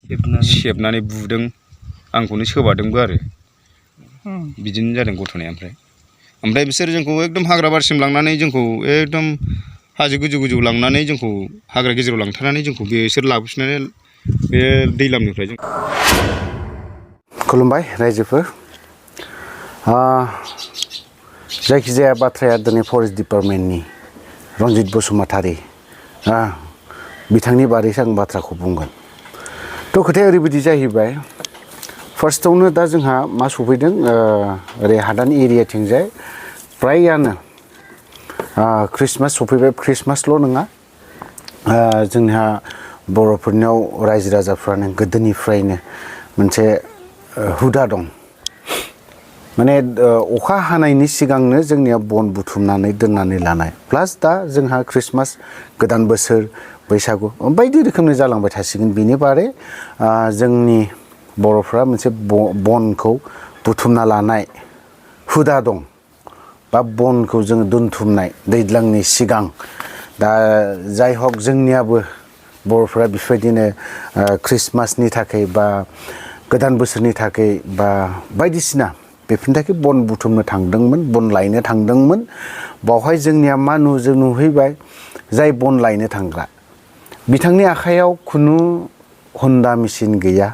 सेबनानै बुदों आंखौनो सोबादोंबो आरो बिदिनो जादों गथ'नाया ओमफ्राय बिसोर जोंखौ एकदम हाग्रा बारिसिम लांनानै जोंखौ एकदम हाजो गोजौ गोजौ लांनानै जोंखौ हाग्रा गेजेराव लांथारनानै जोंखौ बिसोर लाबोफिननानै बे दैलामनिफ्राय जों खुलुमबाय रायजोफोर जायखिजाया बाथ्राया दिनै फरेस्ट डिपार्टमेन्टनि रन्जित बसुमतारी बिथांनि बारैसो आं बाथ्राखौ बुंगोन थ' खोथाया ओरैबायदि जाहैबाय फार्स्टआवनो दा जोंहा मा सफैदों ओरै हादान एरियाथिंजाय फ्रायानो ख्रिस्टमास सफैबाय ख्रिस्टमासल' नङा जोंहा बर'फोरनियाव रायजो राजाफ्रानो गोदोनिफ्रायनो मोनसे हुदा दं माने अखा हानायनि सिगांनो जोंनिया बन बुथुमनानै दोननानै लानाय प्लास दा जोंहा ख्रिस्टमास गोदान बोसोर बैसागु बायदि रोखोमनि जालांबाय थासिगोन बिनि बारै जोंनि बर'फ्रा मोनसे बनखौ बुथुमना लानाय हुदा दं बा बनखौ जोङो दोनथुमनाय दैज्लांनि सिगां दा जाय हक जोंनियाबो बर'फ्रा बेफोरबायदिनो ख्रिस्टमासनि थाखाय बा गोदान बोसोरनि थाखाय बा बायदिसिना बेफोरनि थाखाय बन बुथुमनो थांदोंमोन बन लायनो थांदोंमोन बावहाय जोंनिया मा नुहैबाय जाय बन लायनो थांग्रा बिथांनि आखायाव खुनु हन्दा मेचिन गैया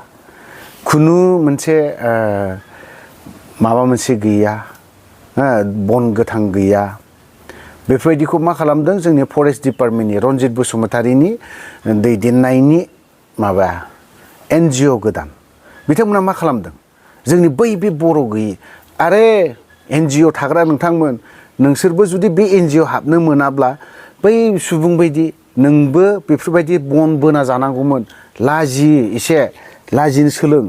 खुनु मोनसे माबा मोनसे गैया बन गोथां गैया बेफोरबायदिखौ मा खालामदों जोंनि फरेस्ट डिपार्टमेन्टनि रन्जित बसुमतारीनि दैदेननायनि माबा NGO गोदान बिथांमोना मा खालामदों जोंनि बे बर' गैयि आरे NGO थाग्रा नोंथांमोन नोंसोरबो जुदि बे NGO हाबनो मोनाब्ला बै सुबुं बायदि नोंबो बेफोरबायदि बन बोना जानांगौमोन एसे लाजिनो सोलों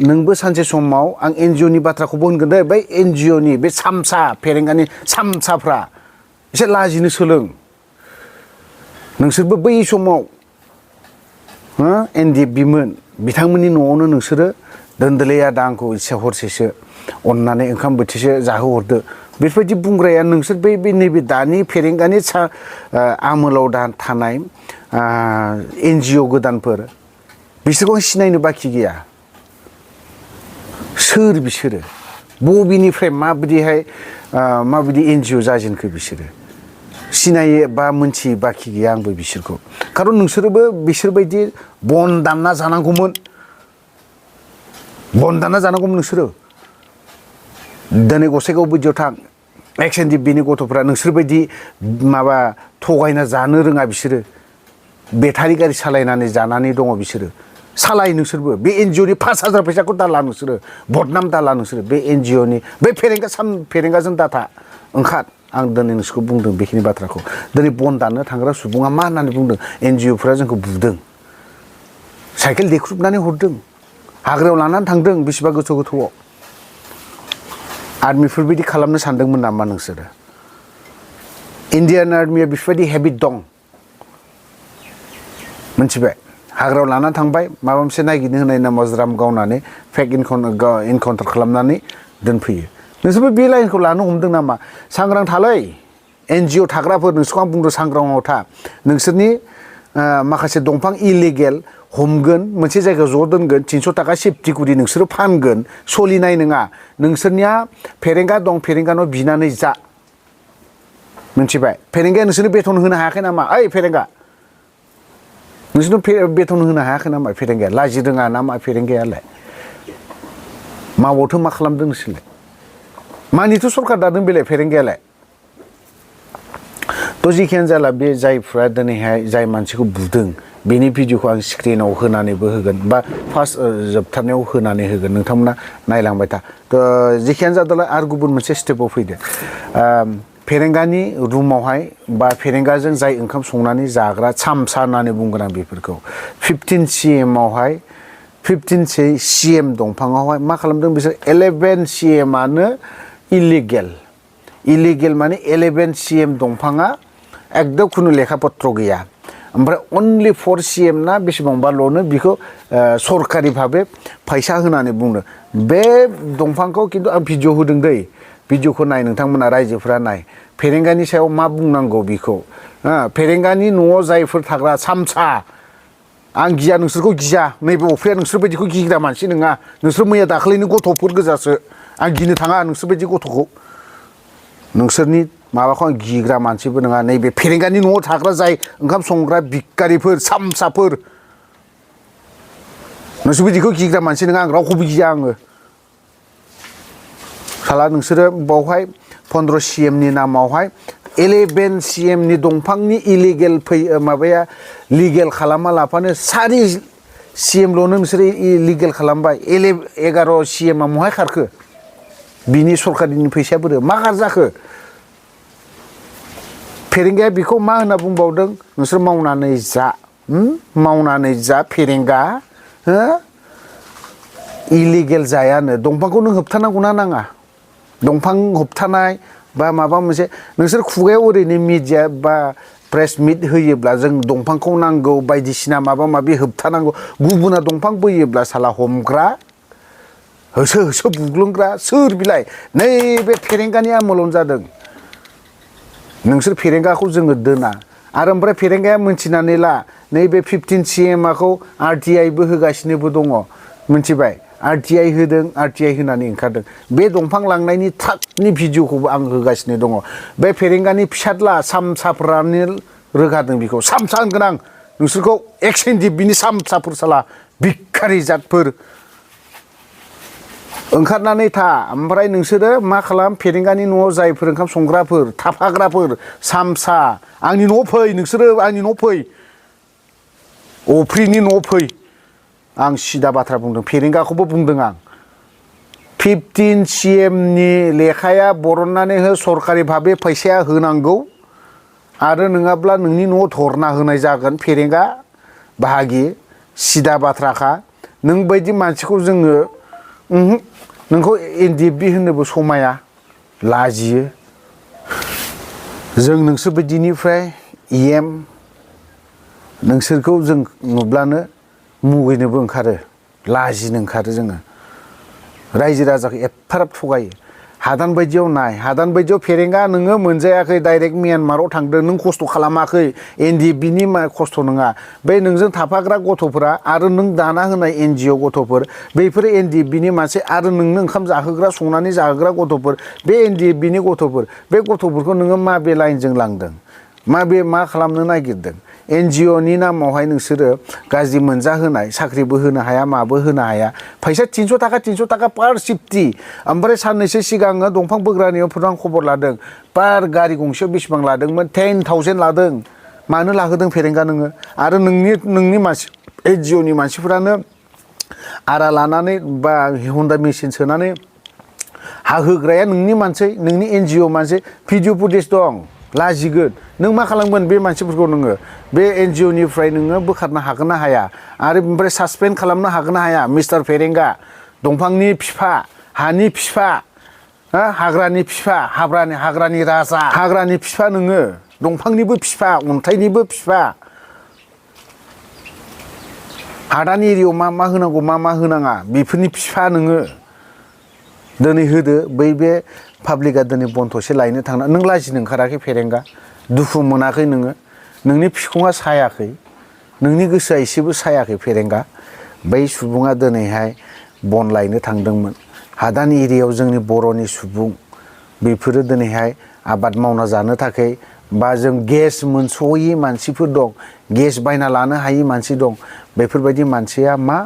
नोंबो सानसे समाव आं NGOनि बाथ्राखौबो होनगोन दे बै NGOनि बे सामसा फेरेंगानि सामसाफ्रा एसे लाजिनो सोलों नोंसोरबो बै समाव NDFBमोन बिथांमोननि न'आवनो नोंसोरो दोनदोलै आदा आंखौ एसे हरसेसो अननानै ओंखाम बोथिसे जाहोहरदो बेफोरबायदि बुंग्राया नोंसोर बे नैबे दानि फेरेंगानि आमोलाव दा थानाय NGO गोदानफोर बिसोरखौ सिनायनो बाखि गैया सोर बिसोरो बबेनिफ्राय माबायदि NGO जाजेनखो बिसोरो सिनायो बा मोनथियै बाखि गैया आंबो बिसोरखौ खारन नोंसोरबो बिसोरबायदि बन दानना जानांगौमोन नोंसोरो दिनै गसाइगाव बायदियाव थां XNDFBनि गथ'फ्रा नोंसोरबायदि माबा थगायना जानो रोङा बिसोरो बेटारि गारि सालायनानै जानानै दङ बिसोरो सालाय नोंसोरबो बे NGOनि 5,000 फैसाखौ दाला नोंसोरो बदनाम दाला नोंसोरो बे NGOनि बै फेरेंगाजों दाथा ओंखार आं दिनै नोंसोरखौ बुंदों बेखिनि बाथ्राखौ दिनै बन दाननो थांग्रा सुबुङा मा होननानै बुंदों NGOफ्रा जोंखौ बुदों साइकेल देख्रुबनानै हरदों हाग्रायाव लानानै थांदों बेसेबा गोथौआव आर्मिफोर बिदि खालामनो सानदोंमोन नामा नोंसोरो इण्डियान आर्मिया बेफोरबायदि हेबिट दं मोनथिबाय हाग्रायाव लानानै थांबाय माबा मोनसे नागिरनो होनाय नामाव ज्राम गावनानै फेक इनकाउन्टार खालामनानै दोनफैयो नोंसोरबो बे लाइनखौ लानो हमदों नामा सांग्रां थालै NGO थाग्राफोर नोंसोरखौ आं बुंदों सांग्राङाव था नोंसोरनि माखासे दंफां इलिगेल हमगोन मोनसे जायगायाव ज' दोनगोन 300 थाखा सेफटि गुदि नोंसोरो फानगोन सोलिनाय नङा नोंसोरनिया फेरेंगा दं फेरेंगानाव बिनानै जा मोनथिबाय फेरेंगाया नोंसोरनो बेथन होनो हायाखै नामा ओइ फेरेंगा नोंसोरनो बेथन होनो हायाखै नामा फेरेंगाया लाजि रोङा नामा फेरेंगायालाय मावथो मा खालामदों नोंसोरलाय मानिथ' सरकार दादों बेलाय फेरेंगायालाय थ' जिखियानो जाला बे जायफ्रा दिनैहाय जाय मानसिखौ बुदों बेनि भिडिअखौ आं स्क्रिनाव होनानैबो होगोन बा फार्स्ट जोबथारनायाव होनानै होगोन नोंथांमोना नायलांबाय था थ' जिखियानो जादोंला आरो गुबुन मोनसे स्टेपाव फैदो फेरेंगानि रुमावहाय बा फेरेंगाजों जाय ओंखाम संनानै जाग्रा सामसा होननानै बुंगोन आं बेफोरखौ 15 CM दंफाङावहाय मा खालामदों बिसोर 11 CMआनो इलिगेल माने 11 CM दंफाङा एकदम खुनु लेखा पत्र गैया ओमफ्राय अनलि 4 CM ना बेसेबांबाल'नो बिखौ सरकारि भाबे फैसा होनानै बुंदों बे दंफांखौ खिन्थु आं भिडिअ होदों दै भिडिअखौ नाय नोंथांमोना रायजोफ्रा नाय फेरेंगानि सायाव मा बुंनांगौ बिखौ फेरेंगानि न'आव जायफोर थाग्रा सामसा आं गिया नोंसोरखौ गिया नैबे अफ्रिया नोंसोर बायदिखौ गिग्रा मानसि नङा नोंसोर मैया दाखालिनि गथ'फोर गोजासो आं गिनो थाङा नोंसोर बायदि गथ'खौ नोंसोरनि माबाखौ आं गिग्रा मानसिबो नङा नैबे फेरेंगानि न'आव थाग्रा जाय ओंखाम संग्रा भिखारिफोर सामसाफोर नोंसोर बायदिखौ गिग्रा मानसि नङा आं रावखौबो गिया आङो साला नोंसोरो बावहाय 15 CM नि नामावहाय 11 CM नि दंफांनि इलिगेल माबाया लिगेल खालामा लाफानो 4 CM ल'नो नोंसोरो इलिगेल खालामबाय 11 CM आ महाय खारखो बिनि सरकारनि फैसाया बोरो मा गारजाखो फेरेंगाया बेखौ मा होनना बुंबावदों नोंसोर मावनानै जा फेरेंगा हो इलिगेल जायानो दंफांखौ नों होबथानांगौ ना नाङा दंफां होबथानाय बा माबा मोनसे नोंसोर खुगायाव ओरैनो मिडिया बा प्रेस मिट होयोब्ला जों दंफांखौ नांगौ बायदिसिना माबा माबि होबथानांगौ गुबुना दंफां बोयोब्ला साला हमग्रा होसो होसो बुग्लुंग्रा सोर बिलाय नैबे फेरेंगानि आमोलावनो जादों नोंसोर फेरेंगाखौ जोङो दोना आरो ओमफ्राय फेरेंगाया मोनथिनानै ला नैबे 15 CM खौ RTI बो होगासिनोबो दङ मोनथिबाय RTI होदों RTI होनानै ओंखारदों बे दंफां लांनायनि थाकनि भिडिअखौबो आं होगासिनो दङ बे फेरेंगानि फिसाद्ला सामसाफ्रानो रोगादों बेखौ सामसा होनगोन आं नोंसोरखौ एक्सेन्टिभ बिनि सामसाफोर साला भिखारि जातफोर ओंखारनानै था ओमफ्राय नोंसोरो मा खालाम फेरेंगानि न'आव जायफोर ओंखाम संग्राफोर थाफाग्राफोर सामसा आंनि न'आव फै नोंसोरो आंनि न'आव फै अफ्रिनि न'आव फै आं सिदा बाथ्रा बुंदों फेरेंगाखौबो बुंदों आं 15 CM नि लेखाया बरननानै हो सरकारि भाबे फैसाया होनांगौ आरो नङाब्ला नोंनि न'आव धरना होनाय जागोन फेरेंगा बाहागि सिदा बाथ्राखा नों बायदि मानसिखौ जोङो नोंखौ NDFB होननोबो समाया लाजियो जों नोंसोर बायदिनिफ्राय नोंसोरखौ जों नुब्लानो मुगैनोबो ओंखारो लाजिनो ओंखारो जोङो रायजो राजाखौ एफाराब थगायो हादान बायदियाव नाय हादान बायदियाव फेरेंगा नोङो मोनजायाखै डाइरेक्ट म्यानमाराव थांदों नों खस्थ' खालामाखै NDFBनि खस्थ' नङा बे नोंजों थाफाग्रा गथ'फोरा आरो नों दाना होनाय NGO गथ'फोर बेफोर NDFBनि मानसि आरो नोंनो ओंखाम जाहोग्रा संनानै जाहोग्रा गथ'फोर बे NDFBनि गथ'फोर बे गथ'फोरखौ नोङो माबे लाइनजों लांदों मा खालामनो नागिरदों NGOनि नामावहाय नोंसोरो गाज्रि मोनजाहोनाय साख्रिबो होनो हाया माबो होनो हाया फैसा 300 थाखा पार सिफ्टि ओमफ्राय साननैसो सिगाङो दंफां बोग्रानियाव आं खबर लादों पार गारि गंसेयाव बेसेबां लादोंमोन 10,000 लादों मानो लाहोदों फेरेंगा नोङो आरो नोंनि मानसि NGOनि मानसिफोरानो आरा लानानै बा हन्डा मेसिन सोनानै हा होग्राया नोंनि मानसि नोंनि NGO मानसि भिडिअ फुटेज दं लाजिगोन नों मा खालामगोन बे मानसिफोरखौ नोङो बे NGOनिफ्राय नोङो बोखारनो हागोन ना हाया आरो बेनिफ्राय सासपेन्ड खालामनो हागोन ना हाया मिस्टार फेरेंगा दंफांनि बिफा हानि बिफा हाग्रानि बिफा हाग्रानि राजा हाग्रानि बिफा नोङो दंफांनिबो बिफा अन्थाइनिबो बिफा हादान एरियायाव मा होनांगौ मा होनाङा बेफोरनि बिफा नोङो दिनै होदो बे पाब्लिकआ दिनै बन्थ'से लायनो थांना नों लाजिनो ओंखाराखै फेरेंगा दुखु मोनाखै नोङो नोंनि फिखुङा सायाखै नोंनि गोसोआ एसेबो सायाखै फेरेंगा बै सुबुङा दिनैहाय बन लायनो थांदोंमोन हादान एरियायाव जोंनि बर'नि सुबुं बेफोरो दिनैहाय आबाद मावना जानो थाखाय बा जों गेस मोनस'यै मानसिफोर दं गेस बायना लानो हायै मानसि दं बेफोरबायदि मानसिया मा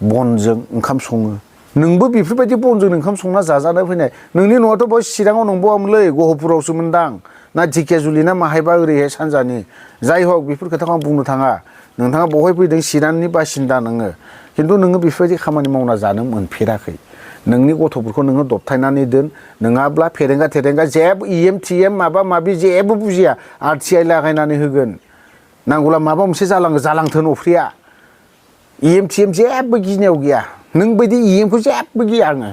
बनजों ओंखाम सङो नोंबो बेफोरबायदि बनजों ओंखाम संना जाजानो फैनाय नोंनि न'आथ' बय चिराङाव नंबावामोनलै गहपुरावसो मोनदां ना ढेकियाजुलि ना माहायबा ओरैहाय सानजानि जाय हक बेफोर खोथाखौ आं बुंनो थाङा नोंथाङा बहाय फैदों चिरांनि बासिन्दा नोङो खिन्थु नोङो बेफोरबायदि खामानि मावना जानो मोनफेराखै नोंनि गथ'फोरखौ नोङो दबथायनानै दोन नङाब्ला फेरेंगा जेबो EM माबा माबि जेबो बुजिया RTI लागायनानै होगोन नांगौला माबा मोनसे जालांथों अफ्रिया EM जेबो गिनायाव गैया नों बायदि EMखौ जेबो गिया आङो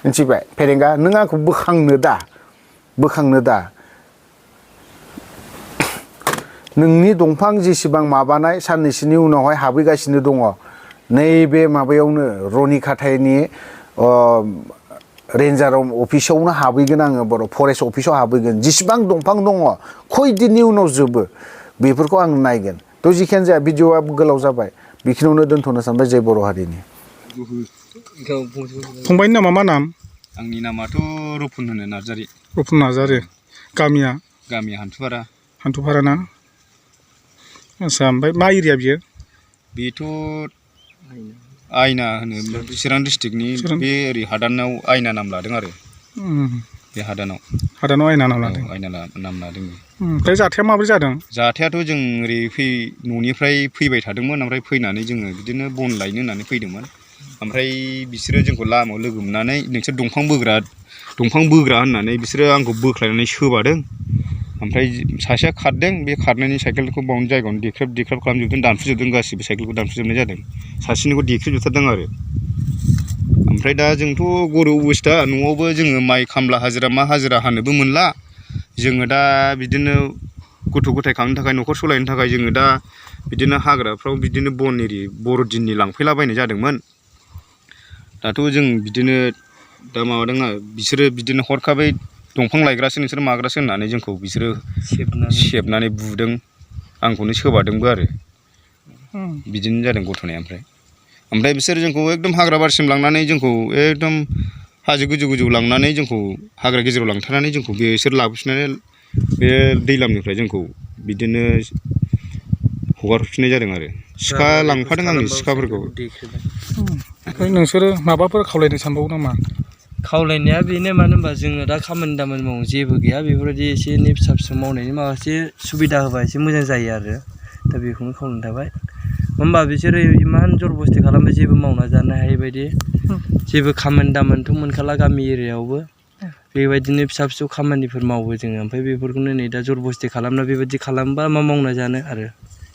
मिथिबाय फेरेंगा नों आंखौ बोखांनो दा नोंनि दंफां जेसेबां माबानाय साननैसोनि उनावहाय हाबहैगासिनो दङ नैबे माबायावनो रनिखाथायनि रेन्जार अफिसावनो हाबहैगोन आङो बर' फरेस्ट अफिसाव हाबहैगोन जेसेबां दंफां दङ खयदिननि उनाव जोबो बेफोरखौ आं नायगोन थ' जिखियानो जाया भिडिअ'आ गोलाव जाबाय बेखिनियावनो दोनथ'नो सानबाय जय बर' हारिनि फंबायनि नामा मा नाम आंनि नामाथ' रुपुन होनो नार्जारि रुपुन नार्जारि गामिया हान्थुफारा ना आच्छा ओमफ्राय मा एरिया बियो बेथ' आयना होनो चिरां डिस्ट्रिक्टनि बे ओरै हादानाव आयना नाम लादों आरो बे हादानाव आयना नाम लादों आयना नाम लादों ओमफ्राय जाथाया माबोरै जादों जाथायाथ' जों ओरै न'निफ्राय फैबाय थादोंमोन ओमफ्राय फैनानै जोङो बिदिनो बन लायनो होननानै फैदोंमोन ओमफ्राय बिसोरो जोंखौ लामायाव लोगो मोननानै नोंसोर दंफां बोग्रा होननानै बिसोरो आंखौ बोख्लायनानै सोबादों ओमफ्राय सासेया खारदों बे खारनायनि साइकेलखौ बावनो जायगायावनो देख्रेब खालामजोबदों दानफुजोबदों गासिबो साइकेलखौ दानफुजोबनाय जादों सासेनिखौ देख्रेबजोबथारदों आरो ओमफ्राय दा जोंथ' गरिब अबस्था न'आवबो जोङो माइ खामला हाजिरा मा हाजिरा हानोबो मोनला जोङो दा बिदिनो गथ' गथाय खांनो थाखाय न'खर सलायनो थाखाय जोङो दा बिदिनो हाग्राफ्राव बिदिनो बन एरि बर'दिननि लांफैलाबायनाय जादोंमोन दाथ' जों बिदिनो दा माबादों आरो बिसोरो बिदिनो हरखाबै दंफां लायग्रासो नोंसोर माग्रासो होननानै जोंखौ बिसोरो सेबनानै बुदों आंखौनो सोबादोंबो आरो बिदिनो जादों घटनाया ओमफ्राय बिसोर जोंखौ एकदम हाग्रा बारिसिम लांनानै जोंखौ एकदम हाजो गोजौ लांनानै जोंखौ हाग्रा गेजेराव लांथारनानै जोंखौ बिसोर लाबोफिननानै बे दैलामनिफ्राय जोंखौ बिदिनो हगारफिननाय जादों आरो सिखा लांफादों आंनि सिखाफोरखौ ओमफ्राय नोंसोरो माबाफोर खावलायनो सानबावो नामा खावलायनाया बेनो मानो होनबा जोङो दा खामानि दामानि मावनो जेबो गैया बेफोरबायदि एसे एनै फिसा मावनायनि माखासे सुबिदा होबा एसे मोजां जायो आरो दा बेखौनो खावलायनो थाबाय होमबा बिसोरो इमान जरबस्थि खालामबाय जेबो मावना जानो हायै बायदि जेबो खामानि दामानिथ' मोनखाला गामि एरियायावबो बेबायदिनो फिसा खामानिफोर मावो जोङो ओमफ्राय बेफोरखौनो नै दा जरबस्थि खालामना बेबायदि खालामबा मा मावना जानो आरो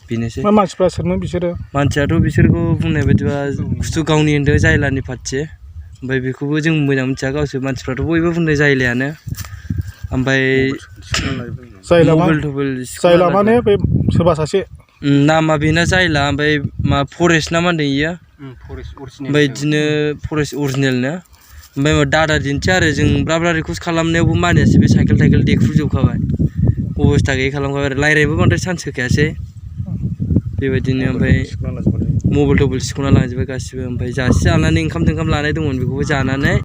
बेनोसै मा मानसिफ्रा सोरमोन बिसोरो मानसियाथ' बिसोरखौ बुंनाय बायदिबा खुस्थु गावनि होनदों जायलानि फारसे ओमफ्राय बेखौबो जों मोजां मिथिया गावसोर मानसिफ्राथ' बयबो बुंनाय जायलायानो ओमफ्राय जायला माने बे सोरबा सासे नामा बेना जायला ओमफ्राय मा फरेस्ट ना मा होनदों इयो ओमफ्राय बिदिनो फरेस्ट अरिजिनेलनो ओमफ्राय दादा दिन्थिया आरो जों ब्रा रिकुवेस्ट खालामनायावबो मानियासै बे साइकेल देख्रुबजोबखाबाय अबस्था गैयै खालामखाबाय आरो रायज्लायनोबो बांद्राय चान्स होखायासै बेबायदिनो ओमफ्राय मबाइल सिख'ना लांजोब्बाय गासिबो ओमफ्राय जासे जानानै ओंखाम लानाय दंमोन बेखौबो जानानै